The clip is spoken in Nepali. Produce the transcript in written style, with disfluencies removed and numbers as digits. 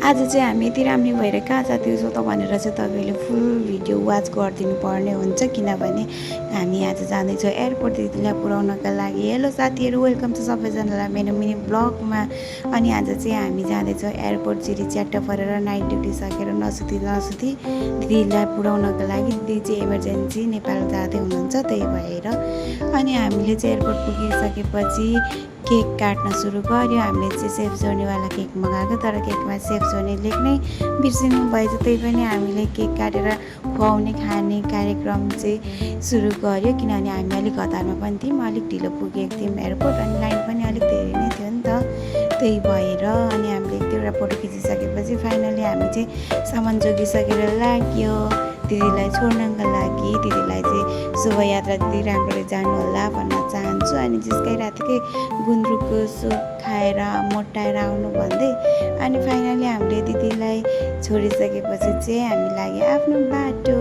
आज चाहिँ हामी यति राम्रो भएर कहाँ जाँदैछौँ त भनेर चाहिँ तपाईँले फुल भिडियो वाच गरिदिनु पर्ने हुन्छ, किनभने हामी आज जाँदैछौँ एयरपोर्ट दिदीलाई पुऱ्याउनका लागि। हेलो साथीहरू, वेलकम छ सबैजनालाई मेरो मिनी ब्लगमा। अनि आज चाहिँ हामी जाँदैछौँ एयरपोर्ट चिरी च्याट्ट परेर नाइट ड्युटी सकेर नसुती दिदीलाई पुऱ्याउनका लागि। दिदी चाहिँ इमर्जेन्सी नेपाल जाँदै हुनुहुन्छ, त्यही भएर। अनि हामीले चाहिँ एयरपोर्ट पुगिसकेपछि केक काट्न सुरु गर्यो। हामीले चाहिँ सेफ जोनीवाला केक मगाएको, तर केकमा सेफ जोनी लेख्नै बिर्सिनु भएछ। त्यही पनि हामीले केक काटेर खुवाउने खाने कार्यक्रम चाहिँ सुरु गर्यो, किनभने हामी अलिक हतारमा पनि थियौँ, अलिक ढिलो पुगेको थियौँ एयरपोर्ट, अनि लाइन पनि अलिक धेरै नै थियो नि त, त्यही भएर। अनि हामीले एक दुईवटा फोटो खिचिसकेपछि फाइनली हामी चाहिँ सामान जोगिसकेर लाग्यो दिदीलाई छोड्नका लागि। दिदीलाई चाहिँ शुभयात्रा दिदी राम्ररी जानु होला भन्न चाहन्छु। अनि जिस्काइरहेको थिएँ गुन्द्रुकको सुप खाएर मोटाएर आउनु भन्दै। अनि फाइनली हामीले दिदीलाई छोडिसकेपछि चाहिँ हामी लाग्यो आफ्नो बाटो।